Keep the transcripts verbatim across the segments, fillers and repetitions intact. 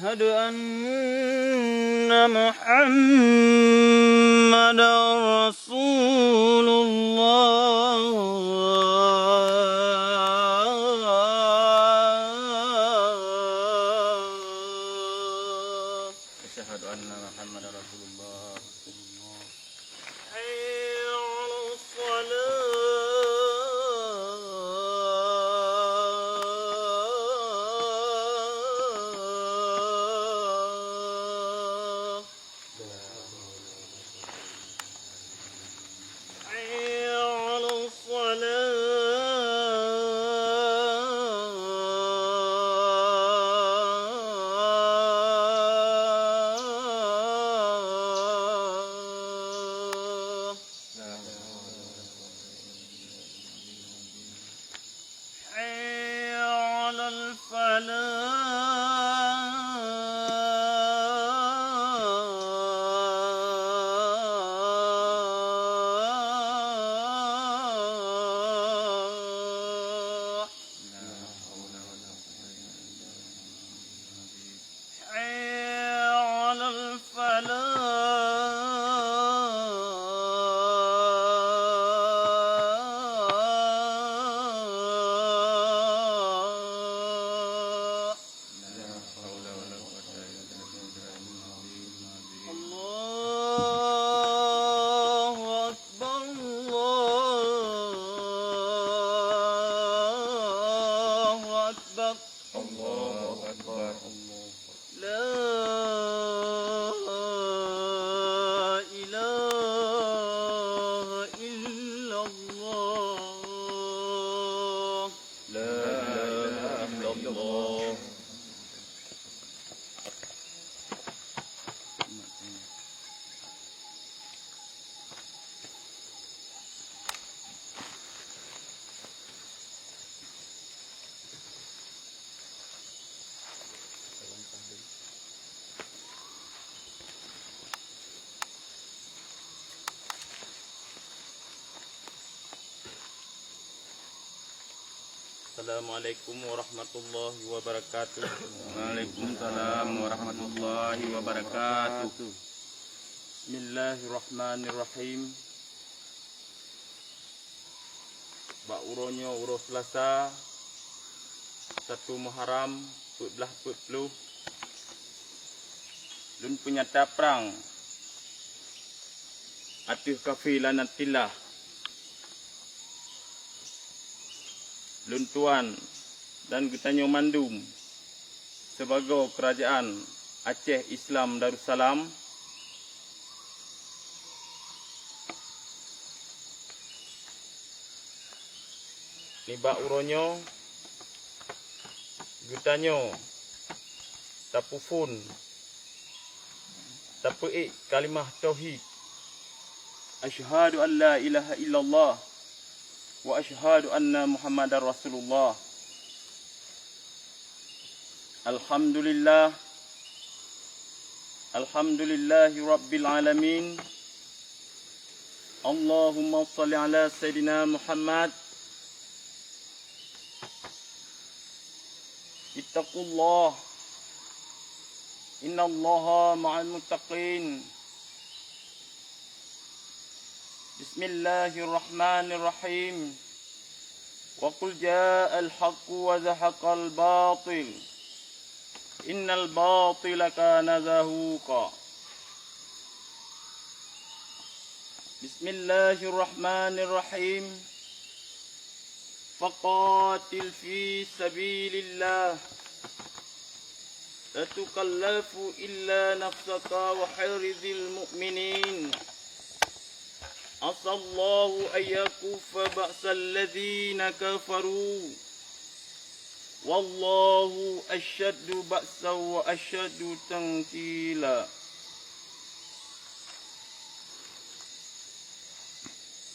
أشهد أن محمدا رسول الله. أشهد أن محمدا رسول الله. حي على الصلاة. حي على الصلاة. حي على الفلاح. حي على الفلاح. لا حول ولا قوة إلا بالله العظيم. الله أكبر، الله أكبر. الله أكبر. لا إله إلا الله. لا إله إلا الله. Assalamualaikum warahmatullahi wabarakatuh. Waalaikumsalam warahmatullahi wabarakatuh. Bismillahirrahmanirrahim. Bak uroe nyoe, uroe Seulasa, satu Muharram, peuet blaih peuet ploh, lôn peunyata prang ateueh kafé laknatillah lôn tuan dan geutanyoe mandum sibagoe keurajeuen Aceh Islam Darussalam. Nibak uroe nyoe, geutanyoe tapeuphon, tapeuék kalimah tauhid, "Asyhadu an la ilaha illallah wa asyhadu anna Muhammadar Rasulullah." Alhamdulillah. Alhamdulillahi rabbil alamin. Allahumma shalli ala Sayyidina Muhammad. Ittaqullah. Innallaha ma'al muttaqin. Bismillahirrahmanirrahim. Wa qul ja'al haqqu wa zahaqal batil. Innal batila kana zahuqa. Bismillahirrahmanirrahim. Faqatil fi sabilillah. La tukallafu illa nafsaka wa harridil mu'minin. Asallahu an yakuffa ba'sal ladzina kafaru. Wallahu asyaddu ba'sa wa asyaddu tankila.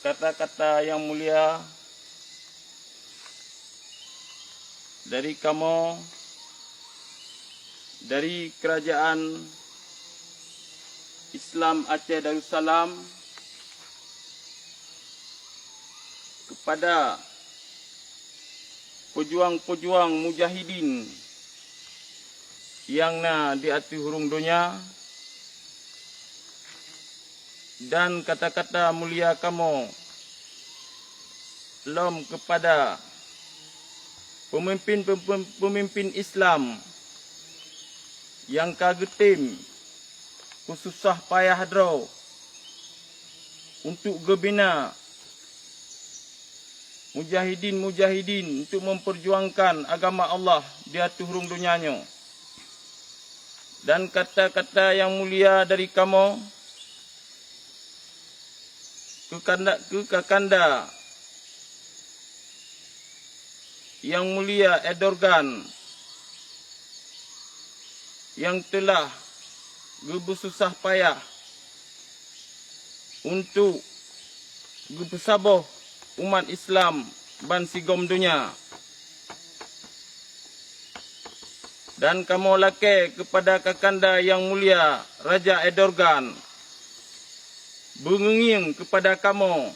Kata-kata yang mulia dari kamoe, dari Kerajaan Islam Aceh Darussalam, kepada pejuang-pejuang mujahidin nyang na di ateueh rhueng donya, dan kata-kata mulia kamoe lom keupada peumimpén-peumimpén Islam nyang ka geutem peususah payah droe untuk geubina mujahidin-mujahidin untuk memperjuangkan agama Allah di ateueh rhueng donya nyoe. Dan kata-kata nyang mulia dari kamoe keu kanda, keu kakanda nyang mulia Erdogan nyang teulah geubeususah payah untuk geupeusaboh umat Islam bansigom donya. Dan kamoe lakée keupada kakanda nyang mulia Raja Erdogan, beungieng keupada kamoe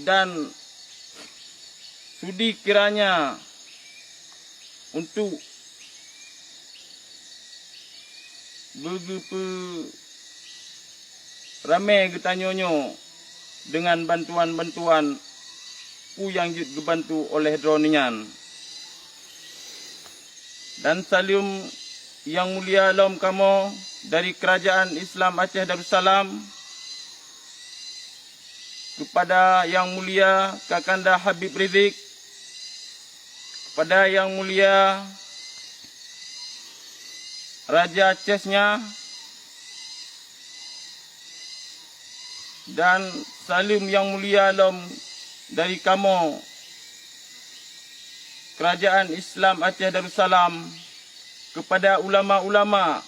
dan sudi kiranya untuk beugeupeu ramé geutanyoe nyoe deungon bantuan-bantuan peue nyang jeuet geubantu oleh droeneuh nyan. Dan saleuem nyang mulia lom kamoe dari Keurajaan Islam Aceh Darussalam keupada nyang mulia Kakanda Habib Rizik, keupada nyang mulia Raja Chechnya, dan saleuem nyang mulia lom dari kamoe Keurajaan Islam Aceh Darussalam keupada ulama-ulama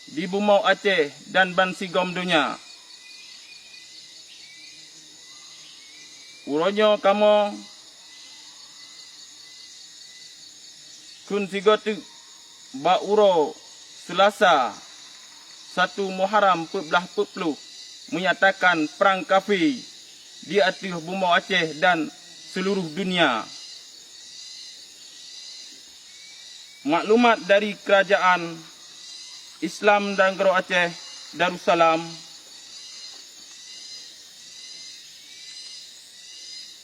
di bumoe Aceh dan bansigom donya. Uroe nyoe kamoe kheun sigoe teuk bak uroe Seulasa, satu Muharram peuet blaih peuet ploh, meunyatakan prang kafé di ateueh bumoe Aceh dan seuluruh dunia. Maklumat dari Keurajaan Islam Nanggroe Aceh Darussalam,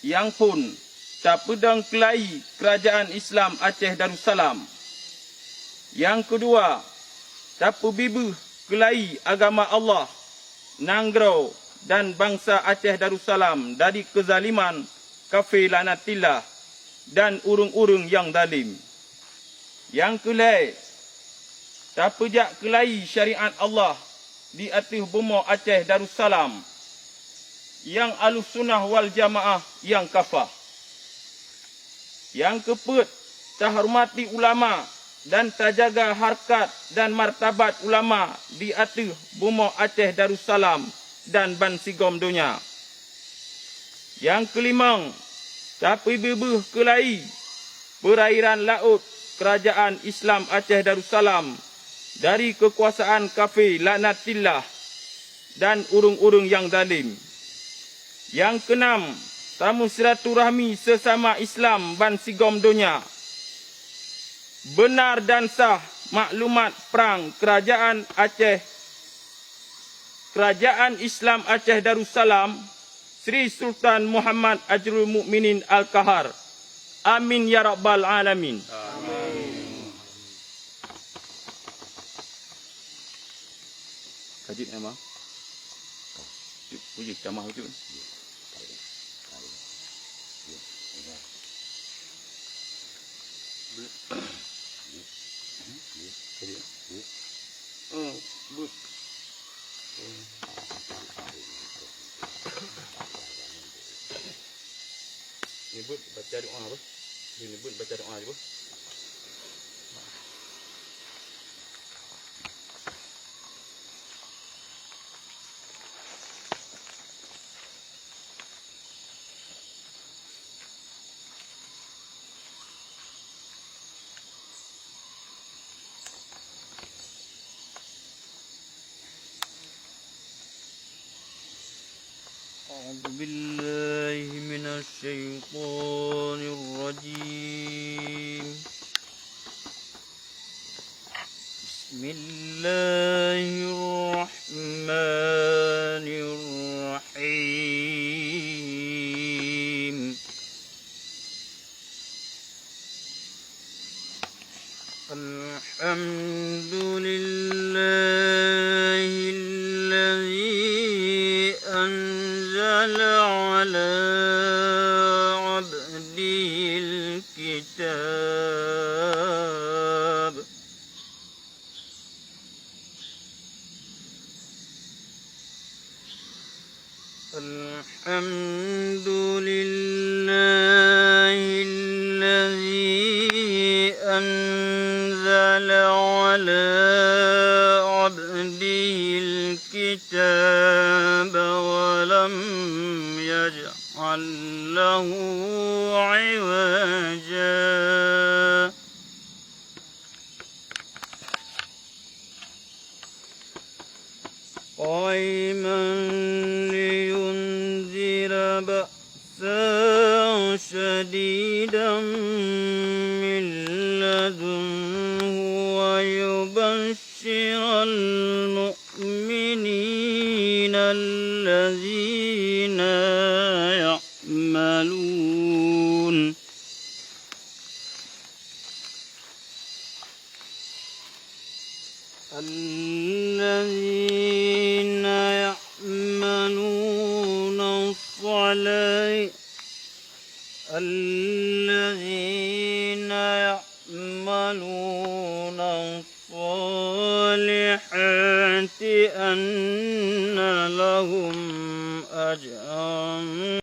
nyang phon tapeudong keulayi Keurajaan Islam Aceh Darussalam. Nyang keudua, tapeubibeuh keulayi agama Allah, nanggroe dan bansa Aceh Darussalam dari keuzaliman kafé laknatillah dan ureuëng-ureuëng nyang zalém. Nyang keulhée, tapeujak keulayi syariat Allah di ateueh bumoe Aceh Darussalam, nyang Ahlussunnah wal Jamaah nyang kafah. Nyang keupeuet, tahormati ulama dan tajaga hareukat dan martabat ulama di ateueh bumoe Aceh Darussalam dan bansigom donya. Nyang keulimong, tapeubibeuh keulayi peurairan laôt Keurajaan Islam Aceh Darussalam dari keukuasaan kafé laknatillah dan ureuëng-ureuëng nyang zalém. Nyang keunam, tameusilaturahmi seusama Islam bansigom donya. Beunar dan sah maklumat prang Keurajaan Aceh, Keurajaan Islam Aceh Darussalam, Sri Sultan Muhammad Ajrul Mukminin Al-Kahar. Amin ya rabbal alamin. Amin. Kajut, Emma. Cuk, uji tamah, Cuk. Ni buet baca doa apa? Ni buet baca doa apa? أعوذ بالله من الشيطان الرجيم. بسم الله الرحمن الرحيم. الحمد لله الذي أنزل على عبده الكتاب. الحمد لله الذي أنزل على عبده الكتاب ولم يجعل له عوجا. قيما لينذر بأسا شديدا من لدنه ويبشر المؤمنين الذين يعملون الذين يعملون الصالحات الذين يعملون الصالحات أن لهم أجرا